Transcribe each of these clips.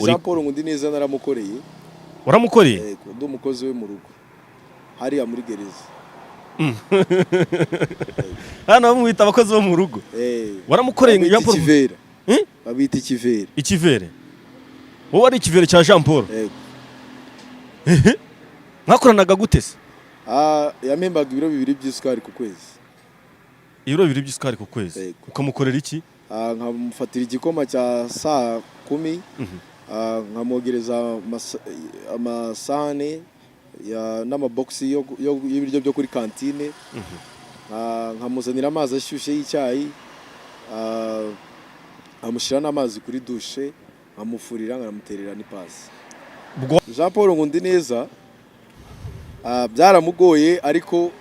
Jean Paul Nkundineza naramukoreye. Waramukoreye? Yego, ndi umukozi we mu rugo hariya muri gereza. Hano bamwita abakozi bo mu rugo. Waramukoreye? Babita Jean Paul? Ikivera. Eh? Babita ikivera. Ikivere? Wowe ari ikivere cya Jean Paul? Yego. Mwakoranaga gute se? Ah, yampembaga ibiro 2 by'isukari ku kwezi. Ibiro 2 by'isukari ku kwezi? Yego. Ukamukorera iki? Ah, nkamufatira igikoma cya saa 10, nkamwogereza amasahane n'amabogisi y'ibiryo byo kuri kantine, nkamuzanira amazi ashyushye y'icyayi, nkamushyira n'amazi kuri dushe, nkamufurira, nkanamuterera n'ipasi. Ubwo Jean Paul Nkundineza, byaramugoye, ariko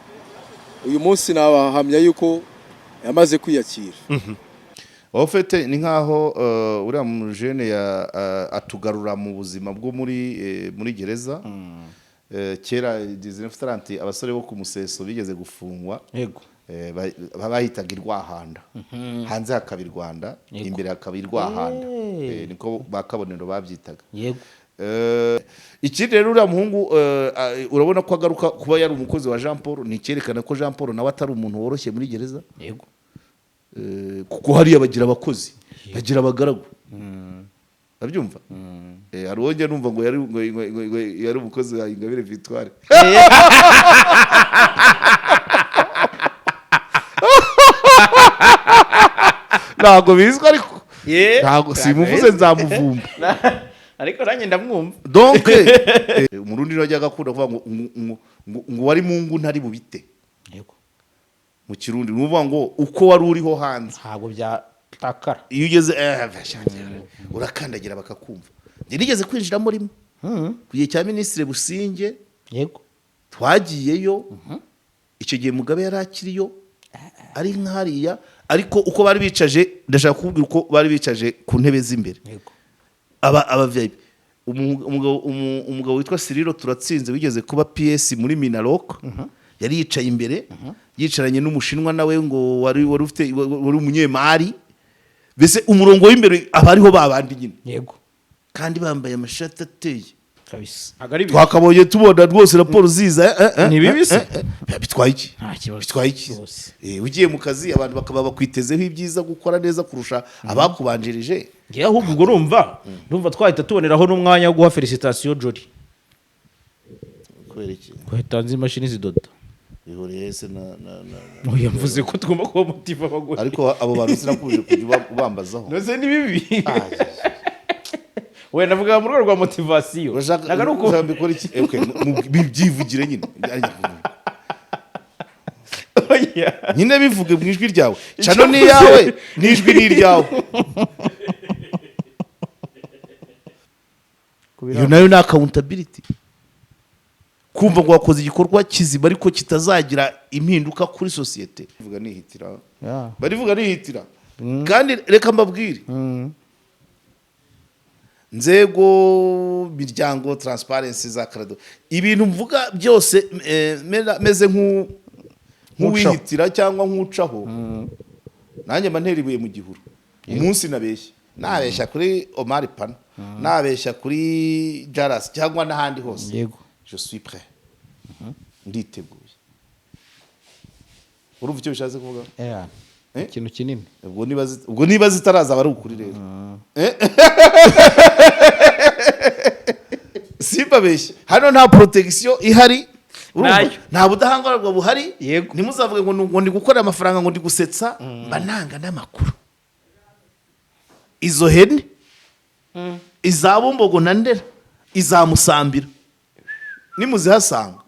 uyu munsi nabahamya yuko yamaze kwiyakira. Au fait, ni nkaho uriya mujene ya atugarura mu buzima bwo muri gereza. Kera 1930 abasore bo ku Museso bigeze gufungwa. Bahitaga i Rwahanda, hanze hakaba i Rwanda, imbere hakaba i Rwahanda. Niko ba Kabonero babyitaga. Ikindi rero, uriya muhungu, urabona ko agaruka kuba yari umukozi wa Jean Paul, ni icyerekana ko Jean Paul nawe atari umuntu woroshye muri gereza. Kuko hariya bagira abakozi, bagira abagaragu, urabyumva? Hari uwo njya numva ngo yari ngo yari umukozi wa Ingabire Victoire. Ntabwo bizwi, ariko ntabwo simuvuze, nzamuvumba. Ariko nanjye ndamwumva. Donc Umurundi niwe wajyaga akunda kuvuga ngo wari mu ngu ntari bubite. Mu Kirundi ni ukuvuga ngo uko wari uriho hanze ntabwo byatakara. Iyo ugeze urakandagira bakakumva. Njye nigeze kwinjiramo rimwe ku gihe cya Minisitiri Businge. Twagiyeyo icyo gihe Mugabe yari akiriyo, ari nk'hariya, ariko uko bari bicaje, ndashaka kukubwira uko bari bicaje ku ntebe z'imbere. Aba VIP, umugabo witwa Cyril Turatsinze wigeze kuba PS muri Minaloc yari yicaye imbere, yicaranye n'Umushinwa nawe ngo wari ufite, wari umunyemari. Mbese umurongo w'imbere aba ariho babandi nyine. Kandi bambaye amashati ateye. Kabisa, ntabwo ari bibi. Twakabonye tubona rwose raporo ziza. Ni bibi se? Bitwaye iki? Nta kibazo. Bitwaye iki? Rwose. Ugiye mu kazi, abantu bakaba bakwitezeho ibyiza, gukora neza kurusha abakubanjirije. Ngewe ahubwo ubwo ndumva twahita tuboneraho n'umwanya wo guha félicitations Jolly. Kubera iki? Ko yatanze imashini zidoda. Bihuriye se na Oya, mvuze ko tugomba kuba motiva abagore. Ariko abo bantu sinakubuje kujya ubambazaho. Nose ni bibi? Wenda navuga mu rwego rwa motivation. Urashaka Ntabwo ari uko ushaka mbikora iki? Okay, byivugire nyine. Oya. Nyine bivuge mu ijwi ryawe, cano ni iyawe n'ijwi ni iryawe. Iyo nayo ni accountability, kumva ngo wakoze igikorwa kizima ariko kitazagira impinduka kuri sosiyete. Vuga nihitira. Barivuga nihitira. Kandi reka mbabwire, nzego, miryango, transparency za Credo, ibintu mvuga byose, meze nk'uwihitira cyangwa nk'ucaho, nanjye mba ntera ibuye mu gihuru. Umunsi nabeshya, nabeshya kuri Omar Pano, nabeshya kuri Jaras cyangwa n'ahandi hose, je suis prêt, nditeguye. Urumva icyo bishatse kuvuga? Eh? Ikintu kinini. Ubwo niba zitaraza aba ari ukuri rero. Simbabeshye, hano nta protection ihari, urumva? Nayo. Nta budahangarwa buhari. Ntimuzavuge ngo ndi gukorera amafaranga, ngo ndi gusetsa, mba nanga n'amakuru. Izo hene, iza Bumbogo na Ndera, iza Musambira, nimuzihasanga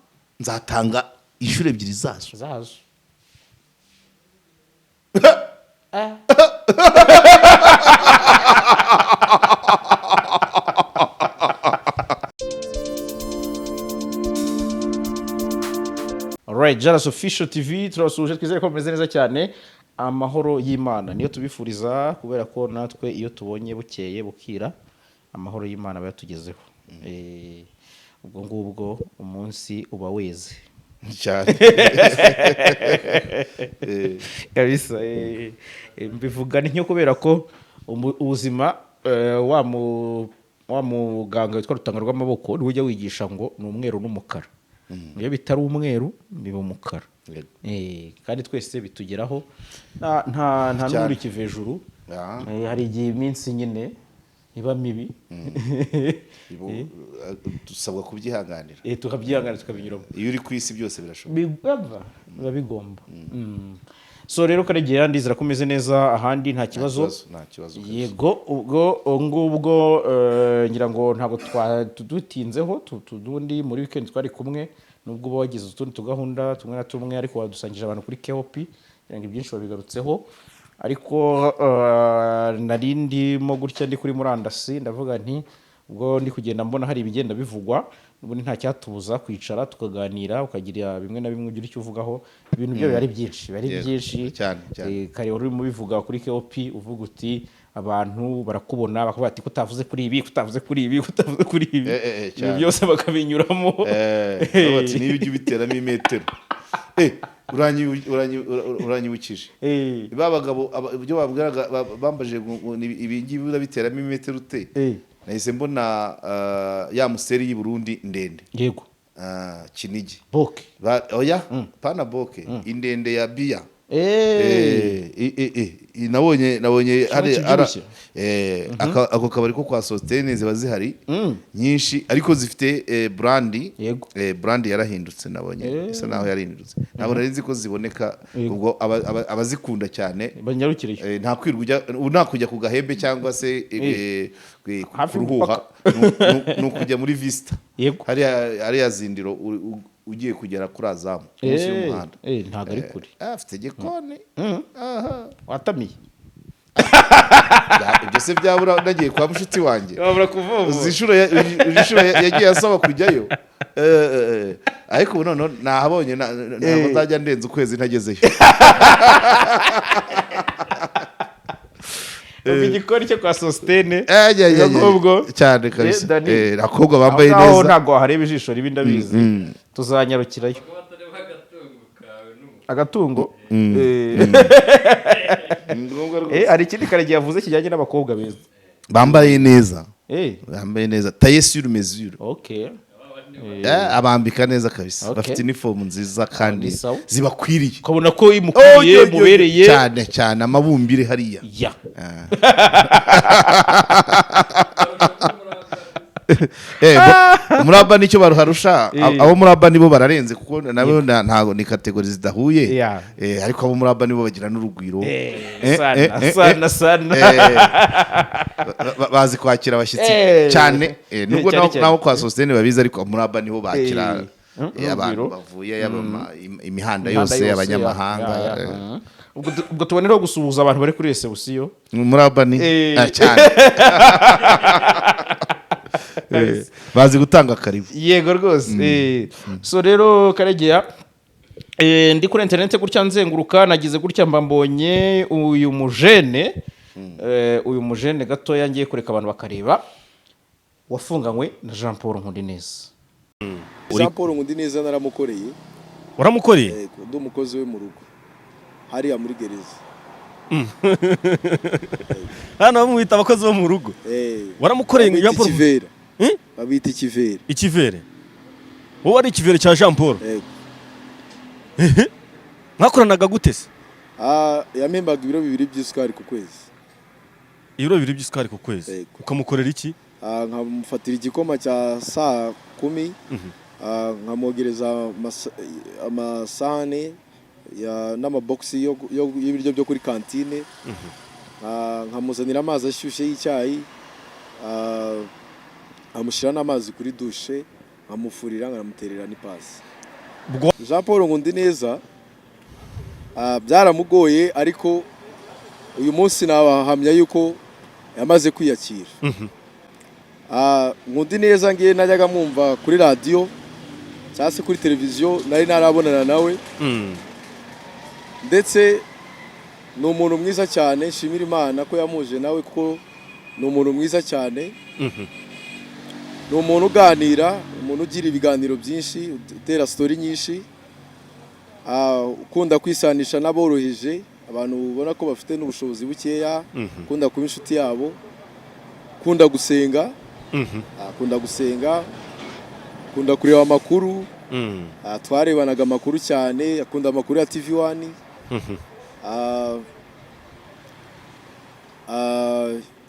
nzatanga inshuro 2 zazo. Zazo. Alright, Jaras Official TV turabasuhuje, twizere ko mumeze neza cyane. Amahoro y'Imana niyo tubifuriza, kubera ko natwe iyo tubonye bukeye bukira, amahoro y'Imana aba yatugezeho. Ubwo ngubwo umunsi uba weze. Cyane. Kabisa, mbivuga ni nko kubera ko ubuzima, wa mu Wa muganga witwa Rutanga rw'Amaboko niwe ujya wigisha ngo ni umweru n'umukara. Iyo bitari umweru biba umukara. Yego. Kandi twese bitugeraho, nta Cyane. n'uri ikivejuru. Hari igihe iminsi nyine iba mibi. Dusabwa kubyihanganira. Tukabyihangana, tukabinyuramo. Iyo uri ku isi byose birashoboka. Biba bigomba. So rero Karegeya, ndizera ko umeze neza, ahandi nta kibazo. Nta kibazo kabisa. Yego, ubwo ngubwo ngira ngo ntabwo dutinzeho, ubundi muri weekend twari kumwe, nubwo uba wagize utundi tugahunda tumwe na tumwe, ariko wadusangije abantu kuri KOP, ngira ngo ibyinshi wabigarutseho. Ariko nari ndimo gutya ndi kuri murandasi, ndavuga nti ubwo ndi kugenda mbona hari ibigenda bivugwa, n'ubundi nta cyatubuza kwicara tukaganira, ukagira bimwe na bimwe ugira icyo uvugaho. Ibintu byo biba ari byinshi, biba ari byinshi. Cyane, cyane. Kare wari urimo ubivuga kuri KOP, uvuga uti abantu barakubona bakavuga ati kutavuze kuri ibi, kutavuze kuri ibi, kutavuze kuri ibi. Ibyo Cyane. byose bakabinyuramo. Bavuga bati niba ujya ubiteramo imetero. Uranyibukije ba bagabo ibyo babwiraga bambajije ngo ni ibi ngibi urabiteramo imetero ute? Nahise mbona ya Amstel y'i Burundi ndende. Ah, Kinigi. Boke. Oya, pana boke indende ya biya. Nabonye hari Kibyibushye. Ako kabari ko kwa Sostene ziba zihari nyinshi, ariko zifite brand. Brand yarahindutse, nabonye isa naho yarahindutse. Ntabwo nari nzi ko ziboneka. Ubwo abazikunda cyane Banyarukireyo. Nta kwirwa ujya ubu, nta kujya ku Gahembe cyangwa se Hafi kuruhuha, ni ukujya muri Vista. Hariya Zindiro, ugiye kugera kuri Azamu munsi y'umuhanda. Ntabwo ari kure. Afite igikoni. Aha. Watamiye. Ibyo se byabura nagiye kwa mushuti wanjye? Wabura kuvoma. Uzi inshuro yagiye asaba kujyayo. Ariko ubu noneho nahabonye, ntabwo nzajya ndenza ukwezi ntagezeyo. Ubwo igikoni cyo kwa Sositene. Yeah. Ubwo Cyane kabisa. Dani. Abakobwa bambaye Aho ngaho neza. ntabwo wahareba ijisho ribi, ndabizi. Tuzanyarukirayo. Agatungo. Ni ngombwa rwose. Hari ikindi Karegeya yavuze kijyanye n'abakobwa beza. Bambaye neza, bambaye neza, taille sur mesure. Abambika neza kabisa. Bafite inifomu nziza kandi Ni sawa. zibakwiriye. Ukabona ko Oh, imukwiye, yo, yo, yo. mubereye. Cyane cyane amabumbire hariya. Muri aba nicyo baruharusha. Abo muri aba nibo bararenze, kuko nabo ntago ni catégorie zidahuye. Ariko abo muri aba nibo bagira n'urugwiro. Sana, sana, sana. Bazi kwakira abashyitsi cyane. Nubwo Cyane, cyane. nabo kwa Sositene babizi, ariko muri aba niho bakira abantu Urugwiro. bavuye yaba imihanda Imihanda yose, abanyamahanga. Ya. Ubwo tubonereho gusuhuza abantu bari kuri reception. Muri aba ni cyane. Bazi gutanga karibu. Yego rwose. So rero Karegeya, ndi kuri interineti gutya nzenguruka, nagize gutya mba mbonye uyu mujene, uyu mujene gatoya ngiye kureka abantu bakareba, wafunganywe na Jean Paul Nkundineza. Jean Paul Nkundineza naramukoreye. Waramukoreye? Yego, ndi umukozi we mu rugo hariya muri gereza. Hano bamwita abakozi bo mu rugo. Waramukoreye? Babita Jean Paul ikivera. Eh? Babita ikivera. Ikivere, wowe ari ikivere cya Jean Paul? Yego. Mwakoranaga gute se? Ah, yampembaga ibiro 2 by'isukari ku kwezi. Ibiro 2 by'isukari ku kwezi? Yego. Ukamukorera iki? Ah, nkamufatira igikoma cya saa 10, nkamwogereza amasahane n'amabogisi y'ibiryo byo kuri kantine. Nkamuzanira amazi ashyushye y'icyayi, nkamushyira n'amazi kuri douche, nkamufurira, nkanamuterera n'ipasi. Jean Paul Nkundineza byaramugoye, ariko uyu munsi nabahamya yuko yamaze kwiyakira. Nkundineza ngiye najyaga mwumva kuri radiyo cyangwa se kuri televiziyo, nari narabonana nawe. Ndetse ni umuntu mwiza cyane, nshimira Imana ko yamuje nawe, kuko ni umuntu mwiza cyane. Ni umuntu uganira, umuntu ugira ibiganiro byinshi, utera story nyinshi, ukunda kwisanisha n'aboroheje, abantu ubona ko bafite n'ubushobozi bukeya, ukunda kuba inshuti yabo, ukunda gusenga. Akunda gusenga, akunda kureba amakuru. Twarebanaga amakuru cyane, akunda amakuru ya TV One.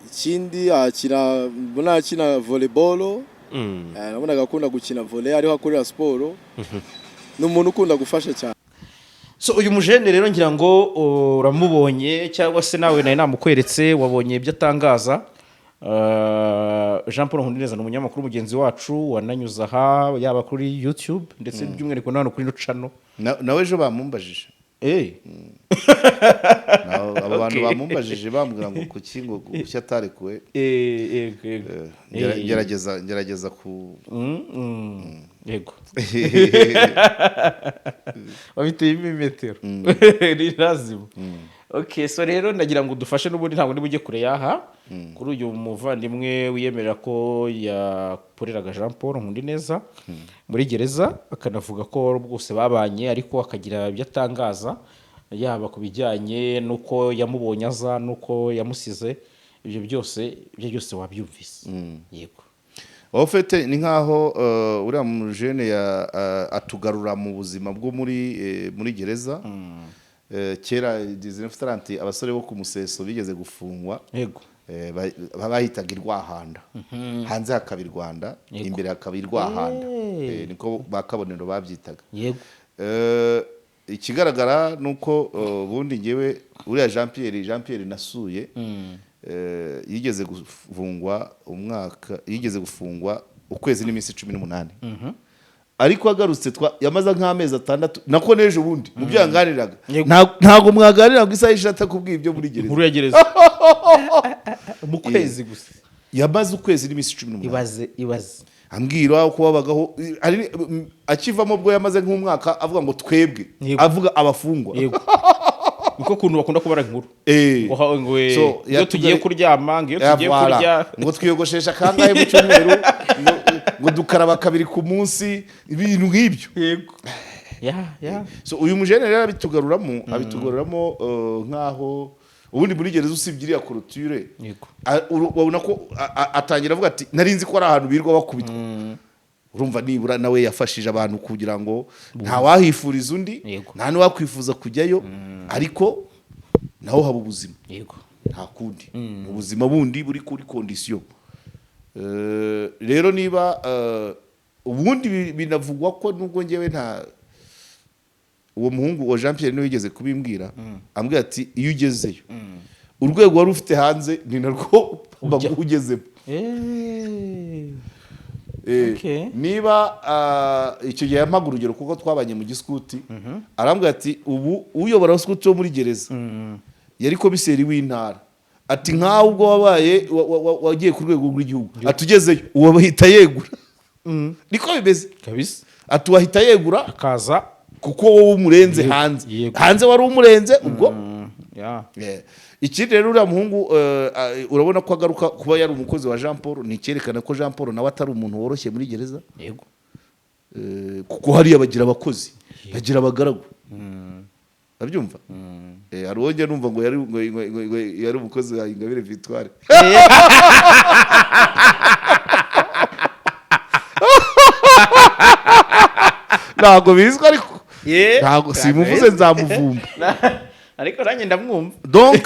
Ikindi akina, mbona akina volleyball. Nabonaga akunda gukina volley, ariho akorera siporo. Ni umuntu ukunda gufasha cyane. So uyu mujene rero ngira ngo uramubonye, cyangwa se nawe nari namukweretse, wabonye ibyo atangaza. Jean Paul Nkundineza ni umunyamakuru mugenzi wacu wananyuze aha, yaba kuri YouTube ndetse by'umwihariko na hano kuri ino channel. Nawe ejo bamumbajije. Abo bantu bamumbajije bambwira ngo kuki, ngo kuki atarekuwe. Yego, yego. Ngerageza ku Yego, wabiteyemo imetero ni lazima. Okay, so rero ndagira ngo udufashe n'ubundi, ntabwo niba ujye kure y'aha, kuri uyu muvandimwe wiyemerera ko yakoreraga Jean Paul Nkundineza muri gereza, akanavuga ko rwose babanye, ariko akagira ibyo atangaza, yaba ku bijyanye n'uko yamubonye aza n'uko yamusize, ibyo byose wabyumvise, yego. Au fait, ni nkaho uriya mujene ya atugarura mu buzima bwo muri gereza. Kera 1930, abasore bo ku Museso bigeze gufungwa. Bahitaga i Rwahanda, hanze hakaba i Rwanda, imbere hakaba i Rwahanda. Niko ba Kabonero babyitaga. Ikigaragara ni uko ubundi ngewe uriya Jean Pierre nasuye, yigeze gufungwa umwaka, yigeze gufungwa ukwezi n'iminsi 18, ariko agarutse yamaze nk'amezi 6, nako n'ejo bundi mu byo yanganiraga. Ntabwo mwaganira ngo isaha ishatu akubwiye ibyo muri gereza. Inkuru ya gereza mu kwezi gusa. Yamaze ukwezi n'iminsi 18. Ibaze, ibaze. Ambwira uko babagaho. Akivamo ubwo yamaze nk'umwaka avuga ngo twebwe, avuga abafungwa. Yego, niko kuntu bakunda kubara inkuru. Ngo So, iyo tugiye kuryama, ngo iyo tugiye Voilà. kurya, ngo twiyogoshesha kangahe mu cyumweru, ngo dukaraba kabiri ku munsi, ibintu nk'ibyo. Yego, ya. So uyu mujene rero abitugaruramo nk'aho ubundi muri gereza, usibye iriya clôture, wabona ko atangira avuga ati: "Nari nzi ko ari ahantu birirwa bakubitwa." Urumva nibura nawe yafashije abantu, kugira ngo ntawahifuriza undi, nta n'uwakwifuza kujyayo, ariko naho haba ubuzima. Nta kundi, ubuzima bundi buri kuri condition. Rero niba ubundi binavugwa ko nubwo ngewe nta uwo muhungu wa Jean Pierre niwe wigeze kubimbwira, ambwira ati: "Iyo ugezeyo, urwego wari ufite hanze ni narwo baguha ugezemo." Niba icyo gihe yampaga urugero, kuko twabanye mu giskuti, arambwira ati: "Ubu uyobora sikuti wo muri gereza yari komiseri w'intara." Ati: "Nkawe ubwo wabaye wagiye ku rwego rw'igihugu," ati, "ugezeyo uwo bahita yegura." Niko bimeze. Kabisa. Ati: "Wahita yegura akaza kuko wowe umurenze hanze." Hanze wari umurenze ubwo. Ya. Ikindi rero, uriya muhungu urabona ko agaruka kuba yari umukozi wa Jean Paul, ni icyerekana ko Jean Paul nawe atari umuntu woroshye muri gereza. Kuko hariya bagira abakozi, bagira abagaragu, urabyumva? Hari uwo njya numva ngo yari umukozi wa Ingabire Victoire. Ntabwo bizwi, ariko ntabwo simuvuze, nzamuvumba. Ariko nanjye ndamwumva. Donc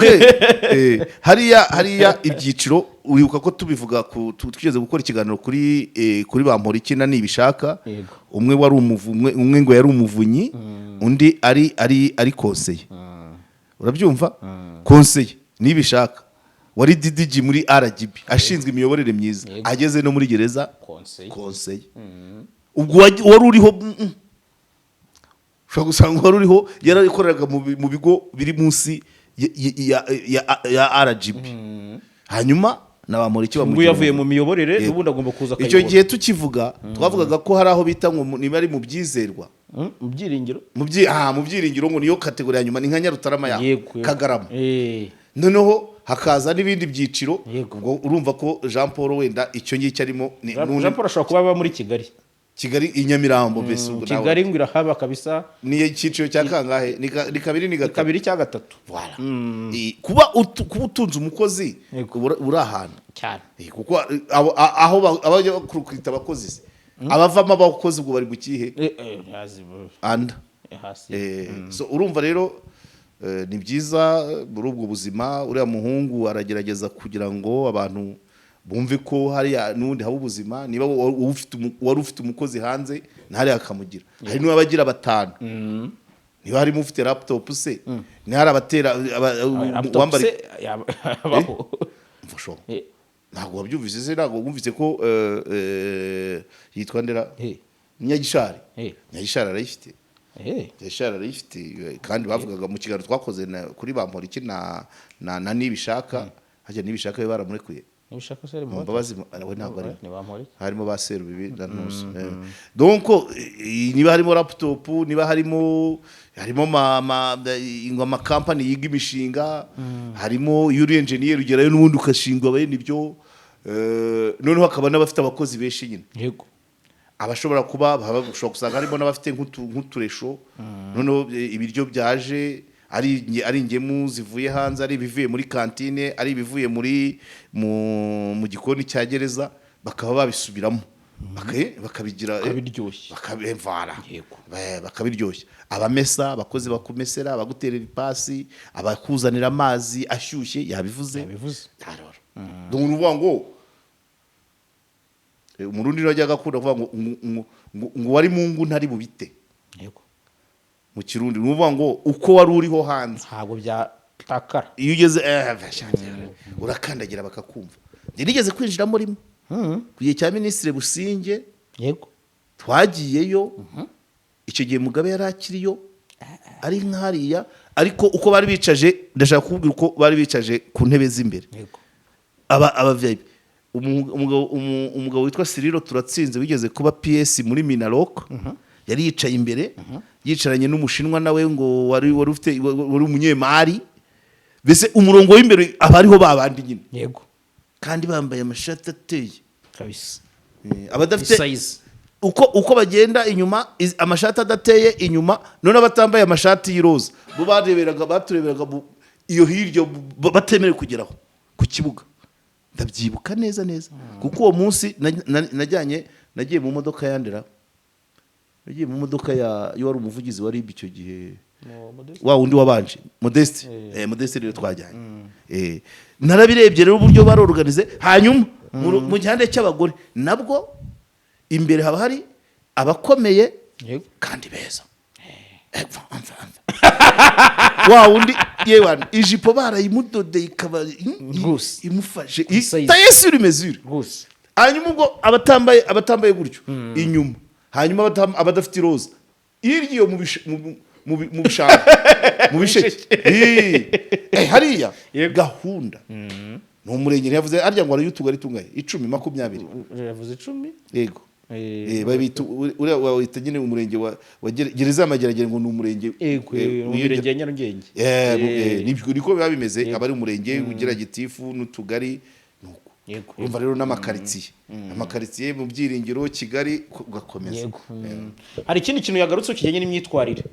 hariya ibyiciro, uribuka ko tubivuga twigeze gukora ikiganiro kuri Bamporiki na Nibishaka. Umwe wari umwe ngo yari umuvunyi, undi ari conseiller, urabyumva? Conseiller Nibishaka wari DDG muri RGB ashinzwe imiyoborere myiza, ageze no muri gereza conseiller. Conseiller. Ubwo wari uriho, ushobora gusanga wari uriho yarakoreraga mu bigo biri munsi ya RGB, hanyuma na Bamporiki ubwo bamugira yavuye mu miyoborere, n'ubundi agomba kuza Icyo akayobora. gihe tukivuga, twavugaga ko hari aho bita ngo niba ari mu byizerwa, Mu byiringiro. Mu byiringiro, ngo niyo catégorie ya nyuma, ni nka Nyarutarama ya Kagarama. Noneho hakaza n'ibindi byiciro. Ubwo urumva ko Jean Paul wenda icyo ngicyo arimo Jean Paul ashobora kuba aba muri Kigali. Kigali i Nyamirambo mbese ubwo nawe. Kigali ngo irahaba kabisa. Ni icyiciro cya kangahe? Ni kabiri, ni gatatu? Kabiri cya gatatu. Voilà. Kuba utunze umukozi, uri ahantu cyane. Kuko aho abajya bakwita abakozi se, abavamo abakozi ubwo bari mu kihe? Hasi. Anda. Hasi. So urumva rero, ni byiza muri ubwo buzima. Uriya muhungu aragerageza kugira ngo abantu bumve ko hariya n'ubundi haba ubuzima. Niba wari ufite umukozi hanze, na hariya akamugira. Hari n'abagira batanu. Niba harimo ufite laptop se, ni hari abatera Laptop wambara se yabaho? Mfasho. Ntabwo wabyumvise se? Ntabwo wumvise ko yitwa ndera? Nyagishari. Nyagishari arayifite. Nyagishari arayifite. Kandi bavugaga mu kiganiro twakoze kuri Bamporiki na Nibishaka. Hajya Nibishaka we baramurekuye. Nibishaka se ari mu mu mbabazi we ntabwo ari Ni Bamporiki. Harimo ba Serubibi na Ntuzi. Donc niba harimo laptop, niba harimo amakampani yiga imishinga, harimo iyo uri engineer ugerayo n'ubundi ukashingwa bene ibyo. Noneho hakaba n'abafite abakozi benshi nyine. Abashobora kuba ushobora gusanga harimo n'abafite nk'uturesho. Noneho ibiryo byaje ari ingemu zivuye hanze, ari ibivuye muri kantine, ari ibivuye muri mu gikoni cya gereza, bakaba babisubiramo, bakabigira Bakabiryoshya. Bakabivara. Bakabiryoshya. Abamesa, abakozi bakumesera, abaguterera ipasi, abakuzanira amazi ashyushye, yabivuze. Yabivuze. Arora. Donc ni ukuvuga ngo Umurundi niwe wajyaga akunda kuvuga ngo wari mu ngu ntari bubite. Mu Kirundi ni ukuvuga ngo uko wari uriho hanze ntabwo byatakara. Iyo ugeze urakandagira bakakumva. Njye nigeze kwinjiramo rimwe ku gihe cya Minisitiri Businge. Twagiyeyo icyo gihe Mugabe yari akiriyo, ari nk'hariya, ariko uko bari bicaje, ndashaka kukubwira uko bari bicaje ku ntebe z'imbere. Aba VIP. Umugabo witwa Cyril Turatsinze wigeze kuba PS muri Minaloc yari yicaye imbere, yicaranye n'Umushinwa nawe ngo wari ufite, wari umunyemari. Mbese umurongo w'imbere aba ariho babandi nyine. Kandi bambaye amashati ateye. Abadafite Size. uko bagenda inyuma, amashati adateye inyuma. None abatambaye amashati y'iroza bo bareberaga, batureberaga iyo hirya, batemerewe kugeraho ku kibuga. Ndabyibuka neza neza kuko uwo munsi najyanye, nagiye mu modoka yandera, nagiye mu modoka ya wari umuvugizi wa RIB icyo gihe, wa wundi wabanje, Modeste. Modeste rero twajyanye. Narabirebye rero uburyo barorganize. Hanyuma mu gihande cy'abagore nabwo imbere haba hari abakomeye kandi beza. Epfa, amfa, amfa. Wa wundi yewe ijipo barayimudodeye ikaba imufashe Size. Taille sur mesure. Hanyuma ubwo abatambaye gutyo inyuma, hanyuma abadafite iroza hirya iyo mu bishanga, mu bisheke. Hariya gahunda ni umurenge. Ntiyavuze harya ngo hariyo utugari tungahe? 10, 20? Yavuze 10. Yego. Babita uriya wawita nyine umurenge wa gereza y'Amageragere, ngo ni umurenge. Mu Murenge ya Nyarugenge. Nibyo, niko biba bimeze. Aba ari umurenge ugira gitifu n'utugari nuko. Urumva rero n'amakaritsiye, amakaritsiye mu Byiringiro, Kigali, ugakomeza. Yego. Hari ikindi kintu yagarutse kijyanye n'imyitwarire.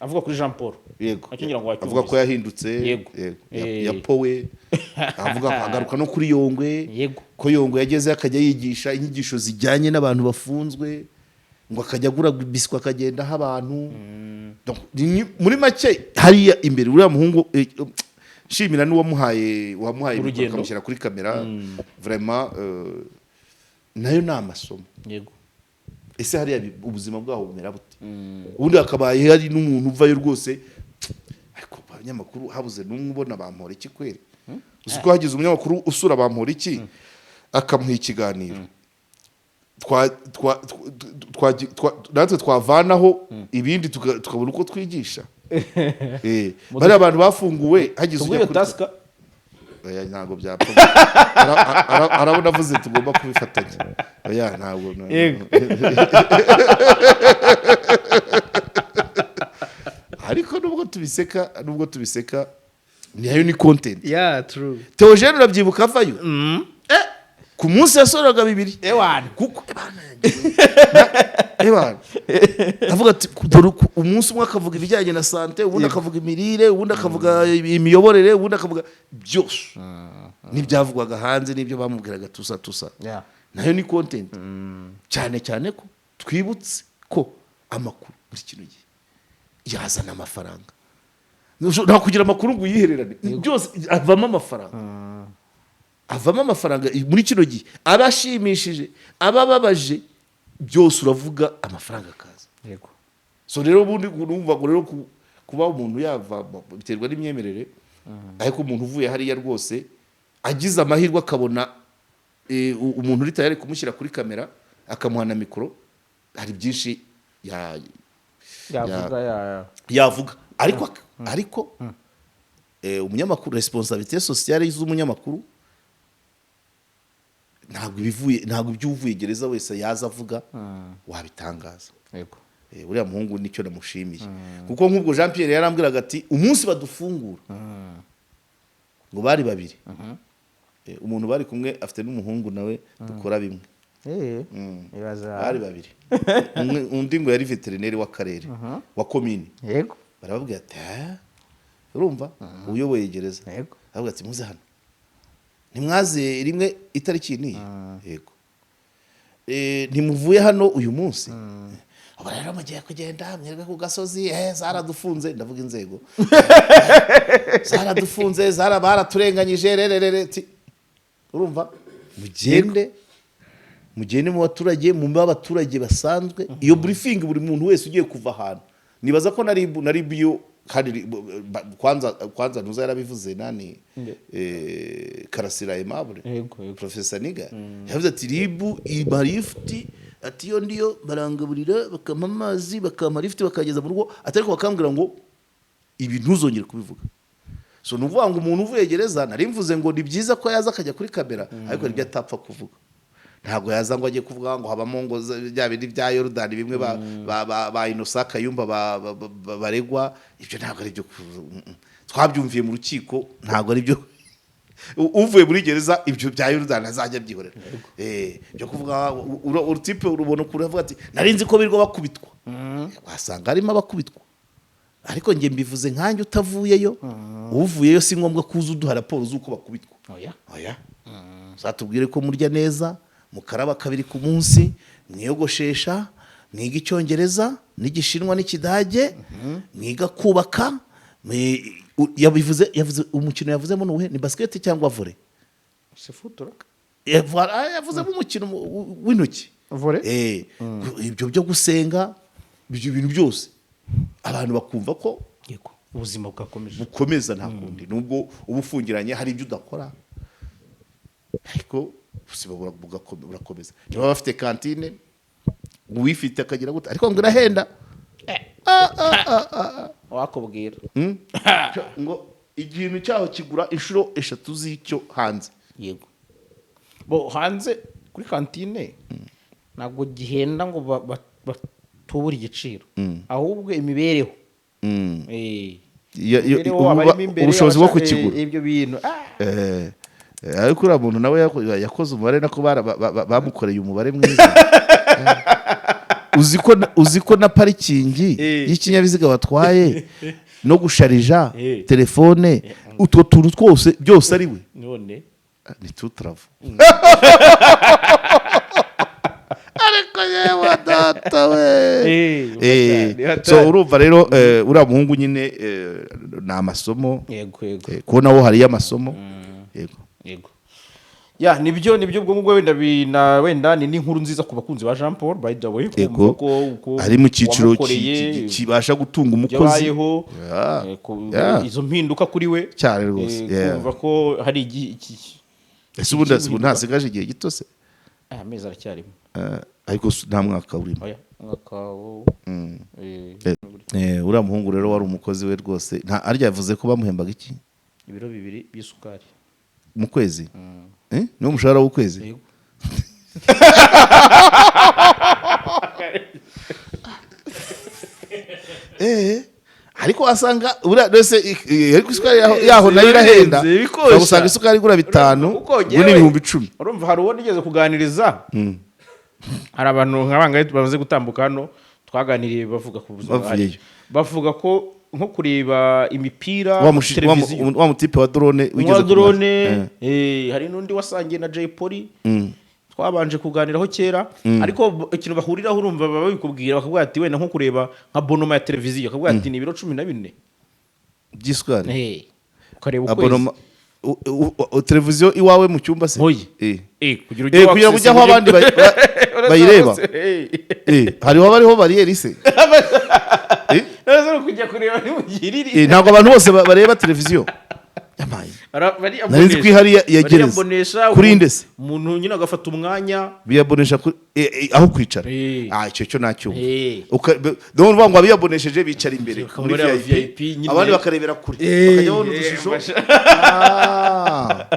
Avuga kuri Jean Paul. Nacyo ngira ngo wacyumvise. Avuga ko yahindutse. Yapowe avuga, agaruka no kuri Yongwe, ko Yongwe yagezeyo akajya yigisha inyigisho zijyanye n'abantu bafunzwe, ngo akajya agura biswi akagenda aho abantu. Donc, muri make hariya imbere uriya muhungu, nshimira n'uwamuhaye, wamuhaye mikoro Urugendo. akamushyira kuri kamera. Vraiment, nayo ni amasomo. Ese hariya ubuzima bwaho bumera bute? Ubundi hakabaye hari n'umuntu uvayo rwose, ariko abanyamakuru habuze n'umwe ubona Bampora iki kweri? Uzi ko hagize umunyamakuru usura Bampora iki akamuha ikiganiro, natwe twavanaho ibindi tukabona uko twigisha. Bariya abantu bafunguwe hagize Tubwire ujya kuri tasika. Oya, ntabwo byapfa. Arabona avuze tugomba kubifatanya. Oya, ntabwo. Ariko nubwo tubiseka, nayo ni content. Yeah, true. Theogene urabyibuka avayo. Ku munsi yasohoraga bibiri. Ewana. Kuko ebana avuga ati dore umunsi umwe akavuga ibijyanye na santé, ubundi akavuga imirire, ubundi akavuga imiyoborere, ubundi akavuga byose n'ibyavugwaga hanze n'ibyo bamubwiraga tusa tusa. Nayo ni content, cyane cyane ko twibutse ko amakuru muri kino gihe yazana amafaranga. Nta kugira amakuru ngo uyihererane, byose avamo amafaranga, avamo amafaranga muri kino gihe. Aba ashimishije, aba ababaje, byose uravuga, amafaranga akaza. So rero ubundi urumva ngo rero kuba umuntu yava biterwa n'imyemerere, ariko umuntu uvuye hariya rwose agize amahirwe akabona umuntu uri tayari kumushyira kuri kamera, akamuha na mikoro, hari byinshi yavuga yavuga. Ariko umunyamakuru, responsabilité sociale z'umunyamakuru, ntabwo ibyo uvuye gereza wese yaza avuga wabitangaza. Uriya muhungu nicyo namushimiye, kuko nk'ubwo Jean Pierre yarambwiraga ati umunsi badufungura, ngo bari babiri. Umuntu bari kumwe afite n'umuhungu nawe dukora bimwe. Ibaza. Bari babiri. Undi ngo yari veterineri w'akarere, wa komini. Barababwira ati: "Ah, urumva uyoboye gereza?" Aravuga ati: "Muze hano, ntimwaze rimwe itariki niyi?" "Yego." "Ntimuvuye hano uyu munsi? Ubu rero mugiye kugenda mwebwe ku gasozi. Zaradufunze, ndavuga inzego zaradufunze, baraturenganyije rererere." Urumva, mugende, mugende mu baturage, mu abaturage basanzwe. Iyo briefing, buri muntu wese ugiye kuva ahantu, nibaza ko na RIB yo kandi kwanza ntuza yarabivuze nani, Karasira Aimable. Yego, yego. Professor Niga yavuze ati RIB iba lift, ati iyo ndiyo barangaburira, bakampa amazi, bakampa lift, bakageza mu rugo, ati ariko bakambwira ngo ibi ntuzongere kubivuga. So ni ukuvuga ngo umuntu uvuye gereza, nari mvuze ngo ni byiza ko yaza akajya kuri kamera, ariko hari ibyo atapfa kuvuga. Ntabwo yaza ngo ajye kuvuga ngo habamo ngo bya bindi bya Yorodani bimwe ba Innocent Kayumba baregwa. Ibyo ntabwo ari byo twabyumviye mu rukiko, ntabwo ari byo. Uvuye muri gereza ibyo bya Yorodani azajya abyihorera. Byo kuvuga urutipe urubona ukuntu avuga ati nari nzi ko birirwa bakubitwa, wasanga harimo abakubitwa, ariko njye mbivuze nkanjye utavuyeyo. Uvuyeyo si ngombwa kuza uduha raporo z'uko bakubitwa. Oya. Oya, uzatubwire ko murya neza, mukaraba kabiri ku munsi, mwiyogoshesha, mwiga Icyongereza n'Igishinwa n'Ikidage, mwiga kubaka. Yabivuze, yavuze umukino, yavuzemo ni uwuhe? Ni basket cyangwa volley? Sifutura. Yavuzemo umukino w'intoki. Volley? Ibyo byo gusenga, ibyo bintu byose abantu bakumva ko Yego, ubuzima bwakomeje. Bukomeza, nta kundi. Nubwo uba ufungiranye hari ibyo udakora, ariko ubuzima burakomeza. Niba bafite kantine, uwifite akagira gute, ariko ngo irahenda. Wakubwira. Ngo ikintu cyaho kigura inshuro eshatu z'icyo hanze. Yego, bo hanze kuri kantine ntabwo gihenda ngo batubure igiciro, ahubwo imibereho. Imibereho, abarimo imbere, ubushobozi bwo kukigura. Ibyo bintu. Ariko uriya muntu nawe yakoze umubare, nako bamukoreye umubare mwiza. Uzi ko na parikingi y'ikinyabiziga watwaye no gusharija telefone, utwo tuntu twose byose ari we. None. Ni tutaravu, ariko yewe data we. So urumva rero uriya muhungu nyine ni amasomo. yego yego Kubona wo hariyo amasomo, yego. Yego, ya, nibyo. Ubwo ngubwo wenda wenda ni n'inkuru nziza ku bakunzi ba Jean Paul, by the way, kumva ko uko ari mu cyiciro wamukoreye, kibasha gutunga umukozi. Yabayeho, izo mpinduka kuri we. Cyane rwose. Kumva ko hari Ese ubundi ubu ntasigaje igihe gito se? Amezi aracyarimo. Ariko nta mwaka urimo. Oya, umwaka Uriya muhungu rero wari umukozi we rwose, nta arya yavuze ko bamuhembaga iki? Ibiro 2 by'isukari. Mu kwezi. Niwo mushahara w'ukwezi? Yego. Ariko wasanga buriya rwose ariko isukari yaho nayo irahenda. Birenze, bikosha. Ushobora gusanga isukari igura 5, Kuko ubu ni 10,000. Urumva hari uwo nigeze kuganiriza, hari abantu nka bangahe bamaze gutambuka hano twaganiriye, bavuga ku buzima Bavuyeyo. buhari. Bavuga ko nko kureba imipira Wa televiziyo, wa mutipe wa drone wigeze wa drone. kumara. Hari n'undi wasangiye na Jay Polly twabanje kuganiraho kera, ariko ikintu bahuriraho, urumva baba babikubwira, bakubwira ati wenda nko kureba nka abonnement ya televiziyo, bakubwira ati ni ibiro 14 By'isukari. Ukareba ukwezi. Abonnement televiziyo iwawe mu cyumba se? Oya. Kugira ujye Kugira ngo ujye aho abandi bayireba. Hariho abariho bariyeri se? None kujya kureba nimugirire. Ntabwo abantu bose bareba televiziyo. Yamaye. Nari nzi ko ihari ya gereza. Bariyabonesha. Kuri nde se? Umuntu nyine agafata umwanya. Biyabonesha kuri aho kwicara. Ah, icyo cyo nacyumva. Donc uvuga ngo abiyabonesheje bicara imbere Bakaba muri bari aba VIP, VIP nyine. abandi bakarebera kure, bakajya babona udushusho. Ah,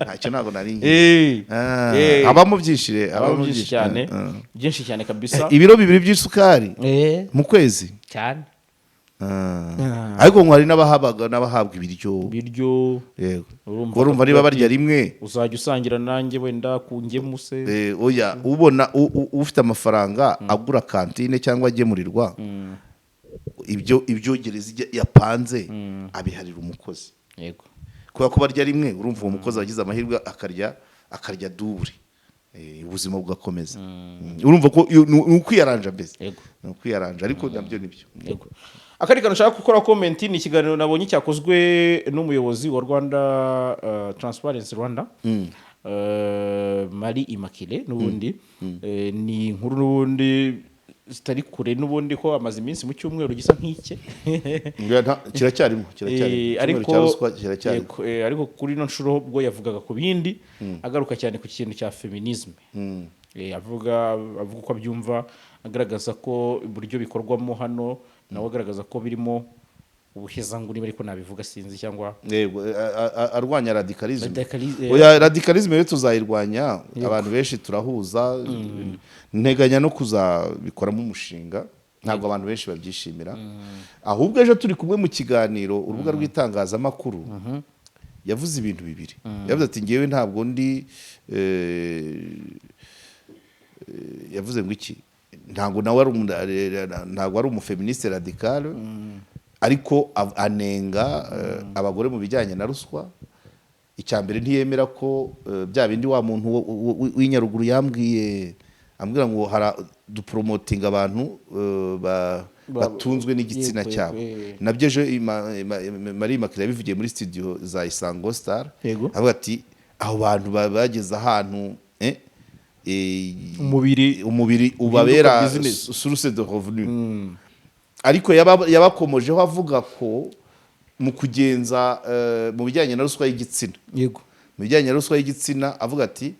ntacyo ntabwo nari ngiye. Ah, habamo byinshi re, Habamo byinshi cyane. Byinshi cyane kabisa. Ibiro 2 by'isukari mu kwezi. Cyane. Ah. Ariko ngo hari n'abahabaga n'abahabwa ibiryo. Ibiryo. Yego. Urumva Urumva niba barya rimwe, uzajya usangira nanjye wenda ku ngemu se. Oya, ubona ufite amafaranga agura kantine cyangwa agemurirwa, ibyo gereza yapanze abiharira umukozi. Kubera ko barya rimwe, urumva uwo mukozi wagize amahirwe akarya double, ubuzima bugakomeza. Urumva ko ni ukwiyaranja mbese. Ni ukwiyaranja, ariko nabyo nibyo. Yego. Akandi kantu nshaka gukora comment ni ikiganiro nabonye cyakozwe n'umuyobozi wa Rwanda Transparency Rwanda, Marie Immaculée. N'ubundi ni inkuru n'ubundi zitari kure, n'ubundi ko amaze iminsi mu cyumweru gisa nk'ike. Kiracyarimo, kiracyarimo. Icyumweru Ariko cya ruswa kiracyarimo. Yego, ariko kuri ino nshuro bwo yavugaga ku bindi, agaruka cyane ku kintu cya feminisme. Avuga uko abyumva, agaragaza ko uburyo bikorwamo hano, nawe agaragaza ko birimo ubuhezanguni, ariko nabivuga sinzi cyangwa Yego, arwanya radicalism. Radicalism. Oya, radicalism rero tuzayirwanya. Abantu benshi turahuza, nteganya no kuzabikoramo umushinga. Ntabwo abantu benshi babyishimira. Ahubwo ejo turi kumwe mu kiganiro urubuga rw'itangazamakuru, yavuze ibintu bibiri. Yavuze ati ngewe ntabwo ndi yavuze ngo iki, ntabwo nawe ari ntabwo ari umuféministe radical, ariko anenga abagore mu bijyanye na ruswa. Icya mbere, ntiyemera ko bya bindi wa muntu w'inyaruguru yambwiye, ambwira ngo hara duporomotinga abantu batunzwe n'igitsina cyabo. Nabyo ejo Marie Immaculée yabivugiye muri studio za Isango Star. Avuga ati abo bantu bageze ahantu Umubiri umubiri ubabera business. Source de revenu. Ariko yabakomojeho avuga ko mu kugenza mu bijyanye na ruswa y'igitsina, mu bijyanye na ruswa y'igitsina, avuga ati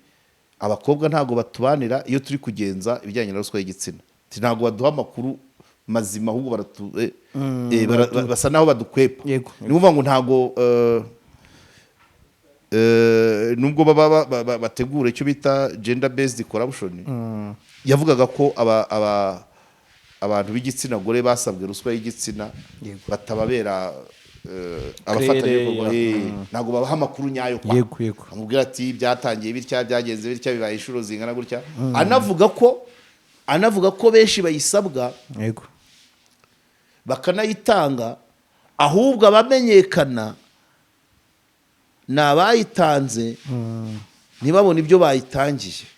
abakobwa ntabwo batubanira iyo turi kugenza ibijyanye na ruswa y'igitsina. Ati ntabwo baduha amakuru mazima, ahubwo basa naho badukwepa. Ni ukuvuga ngo ntabwo nubwo baba bategura icyo bita gender based corruption, yavugaga ko abantu b'igitsina gore basabwe ruswa y'igitsina batababera abafatanyabikorwa. Ntabwo babaha amakuru nyayo kwa Yego, yego. amubwira ati byatangiye bitya, byagenze bitya, bibaye inshuro zingana gutya. Anavuga ko benshi bayisabwa bakanayitanga, ahubwo abamenyekana ni abayitanze ntibabone ibyo bayitangiye.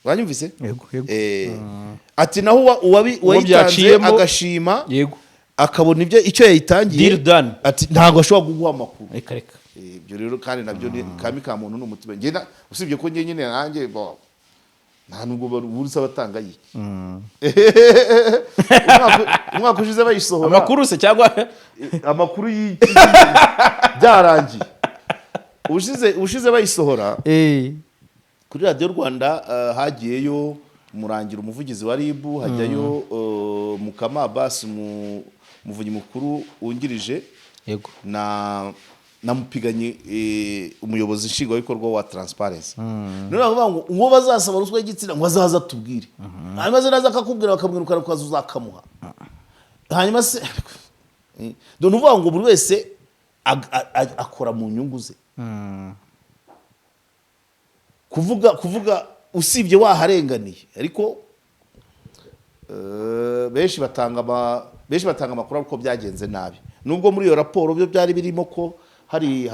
Wanyumvise? Yego. Ati naho Uwo uwayitanze byaciyemo- agashima, akabona ibyo icyo yayitangiye, Deal done. ati ntabwo ashobora kuguha amakuru. Reka reka. Ibyo rero kandi nabyo ni kami ka muntu, ni umutima. Njye usibye ko njye nyine nanjye bo nta nubwo ubusa batanga yiki. Umwaka ushize bayisohora, Amakuru se cyangwa amakuru y'iki byarangiye. Ubushize bayisohora kuri Radiyo Rwanda, hagiyeyo Murangira, umuvugizi wa RIB, hajyayo Mukama Abbas, umuvunyi mukuru wungirije, na Mupiganyi, umuyobozi nshingwabikorwa wa Transparency. None bakavuga ngo uwo bazasaba ruswa y'igitsina ngo azaze atubwire, hanyuma se naza akakubwira, bakamwirukana ku kazi, uzakamuha? Hanyuma se Dore uvuga ngo buri wese akora mu nyungu ze. Kuvuga usibye waharenganiye, ariko benshi batanga amakuru ariko byagenze nabi, nubwo muri iyo raporo byo byari birimo ko hari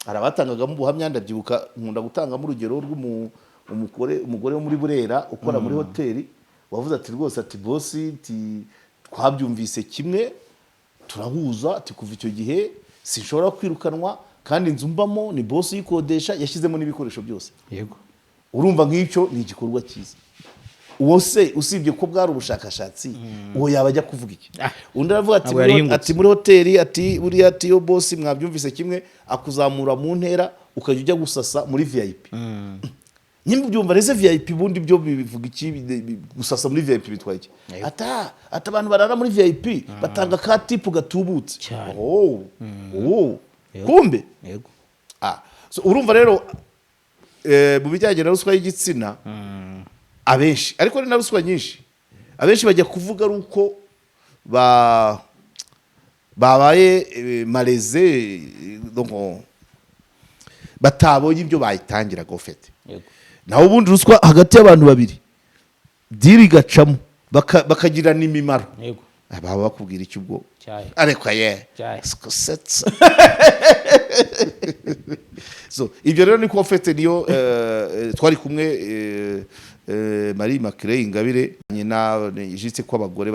abatangagamo ubuhamya. Ndabyibuka, nkunda gutangamo urugero rw'umugore, umugore wo muri Burera ukora muri hoteli, wavuze ati: "Rwose," ati, "boss," ati, "twabyumvise kimwe, turahuza," ati, "kuva icyo gihe sinshobora kwirukanwa, kandi inzu mbamo ni boss uyikodesha, yashyizemo n'ibikoresho byose." Urumva nk'icyo ni igikorwa cyiza. Uwo se, usibye ko bwari ubushakashatsi, uwo yaba ajya kuvuga iki? Undi aravuga ati Ntabwo yarihingutse. Ati muri hoteli, ati buriya, ati iyo boss mwabyumvise kimwe, akuzamura mu ntera, ukajya ujya gusasa muri VIP. Nyine ubyumva rese, VIP ubundi byo bivuga iki? Gusasa muri VIP bitwaye iki? Ata abantu barara muri VIP batanga ka tip gatubutse. Cyane. Oh. Kumbe Ah, so urumva rero, mu bijyanye na ruswa y'igitsina, abenshi, ariko ni na ruswa nyinshi, abenshi bajya kuvuga ari uko babaye malaisé, donc, batabonye ibyo bayitangiraga ufite. Naho ubundi ruswa hagati y'abantu babiri, deal igacamo, bakagirana imimaro, baba bakubwira icyo ubwo? Cyahe. Ariko ye Cyahe. sikusetsa. So ibyo rero niko fete niyo twari kumwe, Marie Immaculée Ingabire nyina jitse ko abagore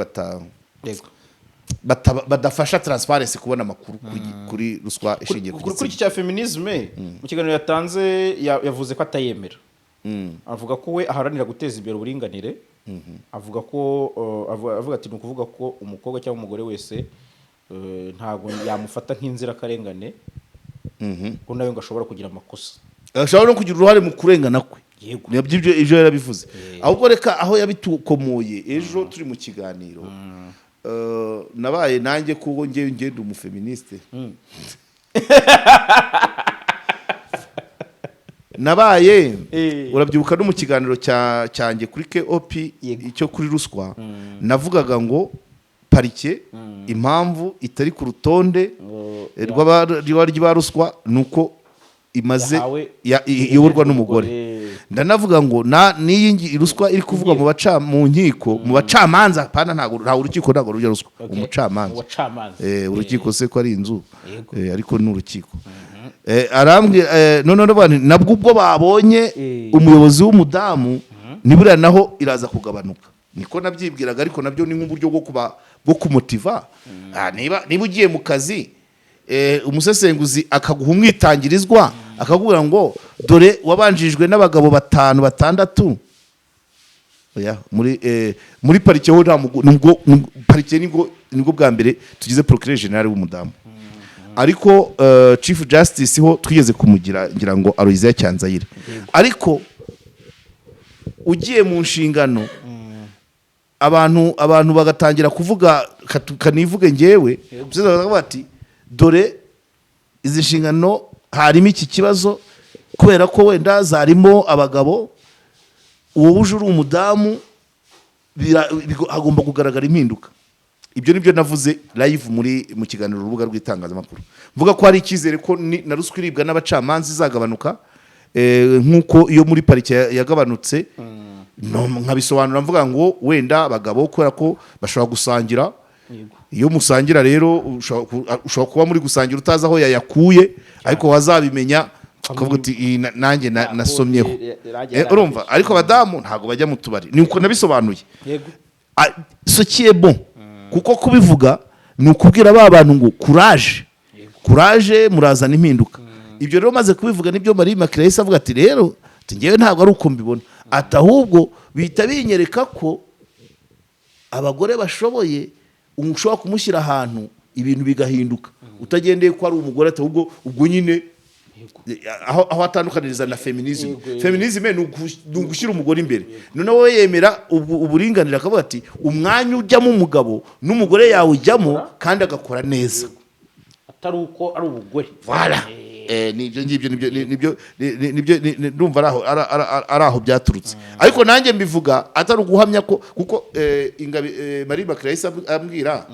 badafasha transparency kubona amakuru kuri ruswa ishingiye ku Kuri iki gitsina. cya féminisme, mu kiganiro yatanze yavuze ko atayemera. Avuga ko we aharanira guteza imbere uburinganire. Avuga ko avuga ati: "Ni ukuvuga ko umukobwa cyangwa umugore wese, ntabwo yamufata nk'inzirakarengane, ko nawe ngo ashobora kugira amakosa." Ashobora no kugira uruhare mu kurengana kwe. Nabyo ibyo ejo yarabivuze. Ahubwo reka aho yabitukomoye ejo turi mu kiganiro, nabaye nanjye kuko ngewe ngenda umuféministe, nabaye urabyibuka no mu kiganiro cyanjye kuri KOP icyo kuri ruswa, navugaga ngo parike impamvu itari ku rutonde rw'abarya ruswa ni uko imaze iyoborwa n'umugore. Ndanavuga ngo na n'iyi ruswa iri kuvugwa mu nkiko, mu bacamanza, pana ntabwo nta urukiko, ntabwo rujya ruswa. Umucamanza. Mu bacamanza. Urukiko se ko ari inzu? Ariko ni urukiko. Arambwira, none ndavuga nti, nabwo ubwo babonye umuyobozi w'umudamu, niburiya naho iraza kugabanuka. Niko nabyibwiraga, ariko nabyo ni nk'uburyo bwo kuba bwo kumotiva. Niba ugiye mu kazi, umusesenguzi akaguha umwitangirizwa, akakubwira ngo dore wabanjijwe n'abagabo batanu, batandatu. Oya, muri parike ho nta nubwo parike nibwo bwa mbere tugize procureur général w'umudamu, ariko chief justice ho twigeze kumugira, ngira ngo Aloysia Cyanzayire. Ariko ugiye mu nshingano, abantu bagatangira kuvuga, kanivuge ngewe, bakavuga bati: "Dore izi nshingano harimo iki kibazo kubera ko wenda zarimo abagabo, wowe uje uri umudamu, hagomba kugaragara impinduka." Ibyo nibyo navuze live mu kiganiro Urubuga rw'Itangazamakuru, mvuga ko hari icyizere ko na ruswa iribwa n'abacamanza izagabanuka, nk'uko iyo muri parike yagabanutse. No, nkabisobanura mvuga ngo wenda abagabo kubera ko bashobora gusangira. Iyo musangira rero, ushobora kuba muri gusangira utazi aho yayakuye, ariko wazabimenya ukavuga uti: "Iyi nanjye nasomyeho." Urumva, ariko abadamu ntabwo bajya mu tubari, ni uko nabisobanuye. Ce qui est bon, kuko kubivuga ni ukubwira ba bantu ngo courage, courage, murazana impinduka. Ibyo rero maze kubivuga, nibyo Marie Immaculée yahise avuga ati: "Rero," ati, "ngewe ntabwo ari uko mbibona," ati, "ahubwo bihita binyereka ko abagore bashoboye, ushobora kumushyira ahantu ibintu bigahinduka utagendeye ko ari umugore," ati ahubwo ubwo nyine aho atandukaniriza na féminisme. Féminisme ni ugushyira umugore imbere. Noneho we yemera uburinganire, akavuga ati umwanya ujyamo umugabo n'umugore yawujyamo kandi agakora neza. Atari uko ari ubugore. Voilà. Nibyo ngibyo, nibyo nibyo ndumva ari aho byaturutse. Ariko nanjye mbivuga atari uguhamya ko, kuko Ingabi, Marie Immaculée yahise ambwira.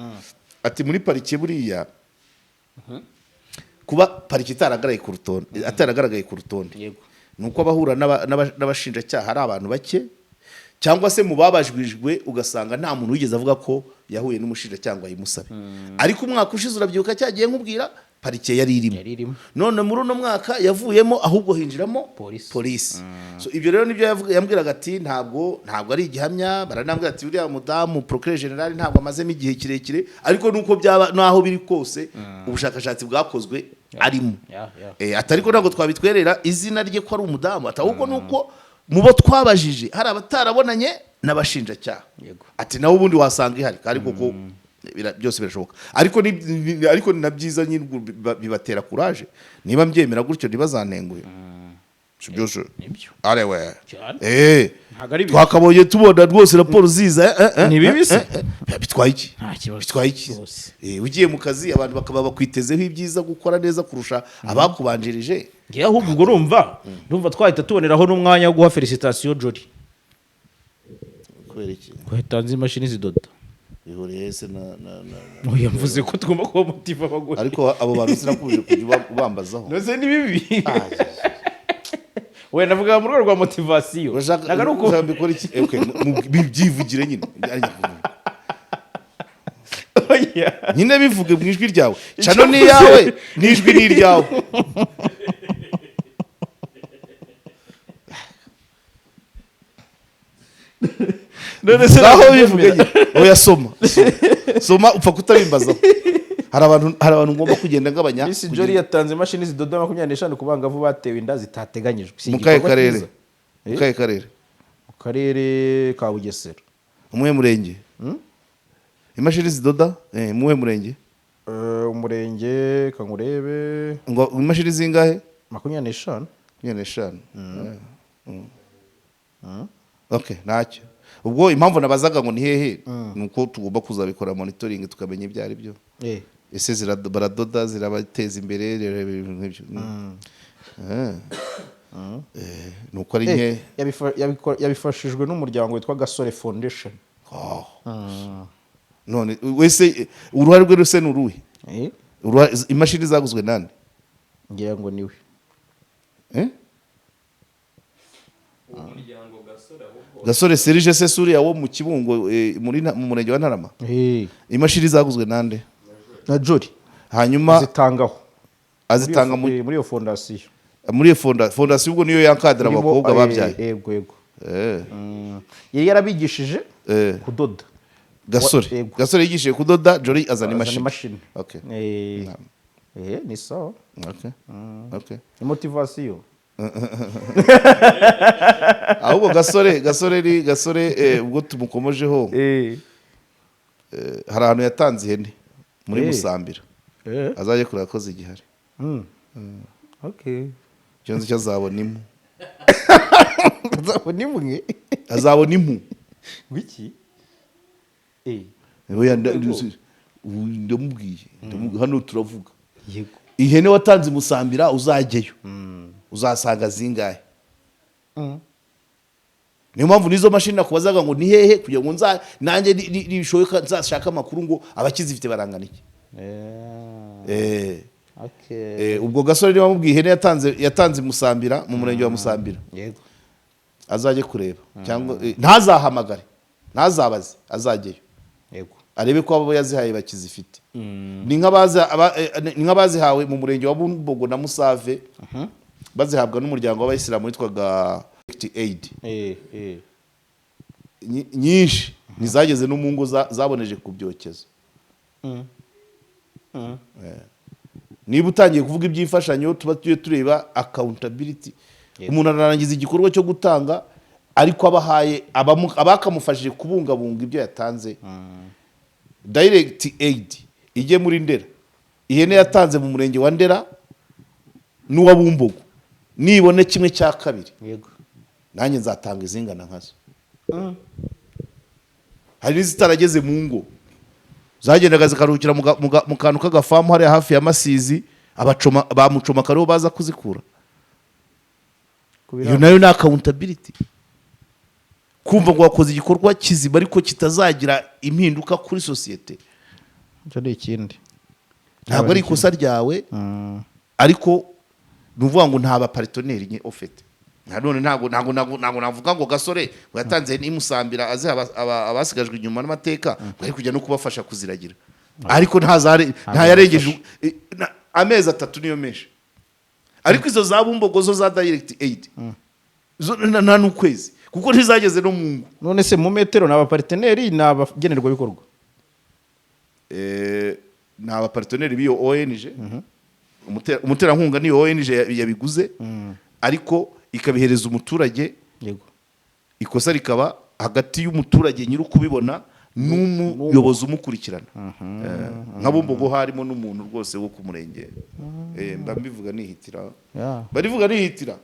Ati muri parike buriya, kuba parike itaragaragaye ku rutonde, ataragaragaye ku rutonde, ni uko abahura n'abashinjacyaha ari abantu bake, cyangwa se mu babajwijwe ugasanga nta muntu wigeze avuga ko yahuye n'umushinjacyaha ngo ayimusabe. Ariko umwaka ushize, urabyibuka cyagiye nkubwira, parike yari irimo. Yari irimo. None muri uno mwaka yavuyemo, ahubwo hinjiramo Polisi. Polisi. So ibyo rero nibyo yambwiraga, ati ntabwo ari igihamya. Baranambwira ati uriya mudamu procureur général ntabwo amazemo igihe kirekire, ariko nuko byaba naho biri kose, ubushakashatsi bwakozwe arimo. Ati ariko ntabwo twabitwerera izina rye ko ari umudamu, ati ahubwo nuko mu bo twabajije hari abatarabonanye n'abashinjacyaha. Ati nawe ubundi wasanga ihari, ariko ko byose birashoboka, ariko ariko ni na byiza nyine, ubwo bibatera courage. Niba mbyemera gutyo ntibazantenguhe. Si byose? Nibyo. Arewe. Cyane. Ntabwo ari bibi. Twakabonye tubona rwose raporo ziza. Ni bibi se? Bitwaye iki? Nta kibazo Bitwaye iki? rwose. Ugiye mu kazi, abantu bakaba bakwitezeho ibyiza, gukora neza kurusha abakubanjirije. Ngewe ahubwo ubwo urumva twahita tuboneraho n'umwanya wo guha félicitations Jolly. Kubera iki? Ko yatanze imashini zidoda. Bihuriye se na Oya, mvuze ko tugomba kuba motiva abagore. Ariko abo bantu sinakubuje kujya ubambazaho. Nose ni bibi? Wenda navuga mu rwego rwa motivation. Urashaka Ntabwo ari uko ushaka mbikora iki? Okay, bibyivugire nyine. Oya. Nyine bivuge mu ijwi ryawe, channel ni iyawe n'ijwi ni iryawe. None se Ngaho ntabwo bivuge byemera? nyine. Oya, soma. Soma. Soma, upfa kutabimbazaho. Hari abantu ngomba kugenda ngabanya. Miss Jolly yatanze imashini zidoda 25 ku bangavu batewe inda zitateganyijwe. Si Mu kahe igikorwa karere? cyiza? Mu kahe karere? Mu karere ka Bugesera. Umuhe murenge? Imashini zidoda, muhe murenge? Umurenge kangurebe. Ngo imashini zingahe? 25. 25. Okay, ntacyo. Ubwo impamvu nabazaga ngo ni hehe, ni uko tugomba kuzabikora monitoring, tukamenya ibyo ari byo. Ese baradoda, zirabateza imbere, rero ibintu nk'ibyo. Ni uko ari nke. Yabifashijwe n'umuryango witwa Gasore Foundation. Oh. None wese uruhare rwe ruse ni uruhe? Imashini zaguzwe nande? Ngira ngo niwe. Eh? Gasore Serge se suriya wo mu Kibungo, mu murenge wa Ntarama? Imashini zaguzwe nande? Na Jolly. Hanyuma Azitangaho. Azitanga mu Muri iyo fondasiyo. Muri iyo fondasiyo, ubwo niyo yankadira Irimo, abakobwa babyaye? Yego. Yari yarabigishije kudoda. Gasore. Yego. Gasore yigishije kudoda, Jolly azana Azana imashini. Imashini. Okay. Ni sawa. Okay. Ni motivation. Ahubwo Gasore ni Gasore, ubwo tumukomojeho, hari ahantu yatanze ihene muri Musambira. Azajye kureba ko zigihari. Icyo nzi cyo, azabona impu. Azabona imwe? Azabona impu. Wiki. Oya, ubu ndamubwiye, hano turavuga. Ihene watanze i Musambira, uzajyeyo uzasanga zingahe. Niyo mpamvu n'izo mashini nakubazaga ngo ni hehe, kugira ngo nza nanjye nibishoboka nzashake amakuru ngo abakizifite barangana iki. Ubwo Gasore niba amubwiye ihene yatanze i Musambira, mu murenge wa Musambira, azajye kureba, cyangwa ntazahamagare, ntazabaze, azajyeyo arebe ko abo yazihaye bakizifite. Ni nk'abazihawe mu murenge wa Bumbogo na Musave, bazihabwa n'umuryango w'abayisilamu witwaga Aid. Nyinshi ntizageze no mu ngo zaboneje ku byokezo. Niba utangiye kuvuga iby'imfashanyo, tuba tugiye tureba accountability. Umuntu ararangiza igikorwa cyo gutanga, ariko abahaye abakamufashije kubungabunga ibyo yatanze. Direct Aid ijye muri Ndera, ihene yatanze mu murenge wa Ndera n'uwa Bumbogo nibone kimwe cya kabiri, nanjye nzatanga izingana nkazo. Hari n'izitarageze mu ngo, zagendaga zikaruhukira mu kantu k'agafamu hariya hafi ya Masizi, abacoma ba mucoma akariho baza kuzikura. Iyo nayo ni accountability. Kumva ngo wakoze igikorwa kizima ariko kitazagira impinduka kuri sosiyete. Icyo ni ikindi. Ntabwo ari ikosa ryawe, ariko ni ukuvuga ngo nta ba partenaire nye ofete. None ntabwo navuga ngo Gasore ngo yatanze n'imusambira aziha abasigajwe inyuma n'amateka, ngo ari kujya no kubafasha kuziragira, ariko ntazare ntayarengeje amezi 3, niyo menshi. Ariko izo za Bumbogo zo za direct aid zo nta n'ukwezi, kuko ntizageze no mu ngo. None se mu metero ni aba partenaire, ni abagenerwabikorwa? Ni aba partenaire b'iyo ONG. Umuterankunga niyo ONG yabiguze, ariko ikabihereza umuturage. Ikosa rikaba hagati y'umuturage nyiri ukubibona n'umuyobozi umukurikirana. Nka Bumbogo harimo n'umuntu rwose wo ku murenge. Mba mbivuga nihitira, barivuga nihitira.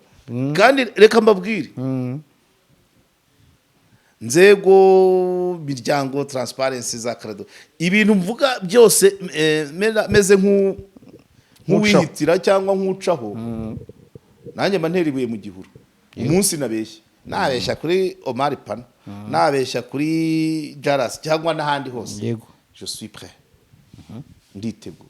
Kandi reka mbabwire, nzego, miryango, transparency za karado, ibintu mvuga byose meze nk'uwihitira cyangwa nk'ucaho, nanjye mba ntera ibuye mu gihuru. Umunsi nabeshya, nabeshya kuri Omar Pano, nabeshya kuri Jaras cyangwa n'ahandi hose, je suis prêt, nditeguye.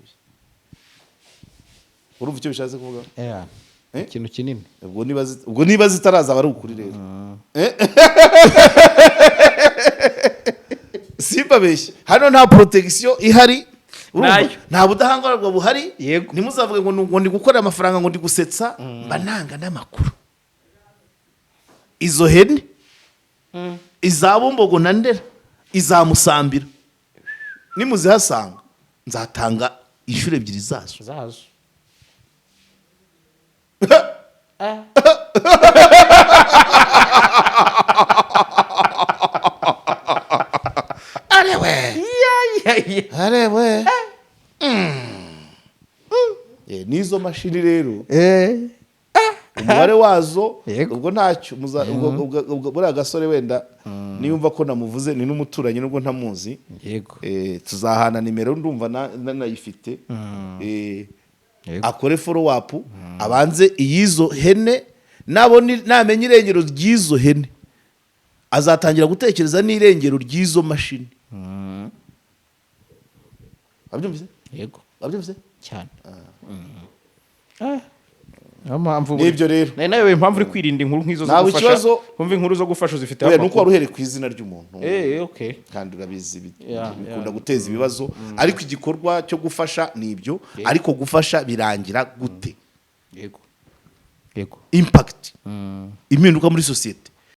Urumva icyo bishatse kuvuga? Yeah. Eh? Ikintu kinini. Ubwo niba zitaraza aba ari ukuri rero. Simbabeshye, hano nta protection ihari. Urumva? Nayo. Nta budahangarwa buhari. Ntimuzavuge ngo ndi gukorera amafaranga, ngo ndi gusetsa. Mba nanga n'amakuru. Izo hene, iza Bumbogo na Ndera, iza Musambira, nimuzihasanga nzatanga inshuro ebyiri zazo. Zazo. Arewe, arewe. N'izo mashini rero, umubare wazo, ubwo ntacyo ubwo buriya gasore wenda niyumva ko namuvuze, ni n'umuturanyi nubwo ntamuzi. Tuzahana nimero, ndumva nanayifite. Akore follow up, abanze iyizo hene, nabona namenya irengero ry'izo hene, azatangira gutekereza n'irengero ry'izo mashini. Wabyumvise? Yego. Wabyumvise? Cyane. Niyo mpamvu Nibyo rero. Nayo nayo impamvu uri kwirinda inkuru nk'izo zo Ntabwo gufasha. ikibazo- Kumva inkuru zo gufasha uzifiteho Oya, nuko amakuru. wari uhereye ku izina ry'umuntu. Okay. Kandi urabizi bikunda guteza ibibazo, ariko igikorwa cyo gufasha ni ibyo. Ariko gufasha birangira gute? Yego. Impact, impinduka muri sosiyete.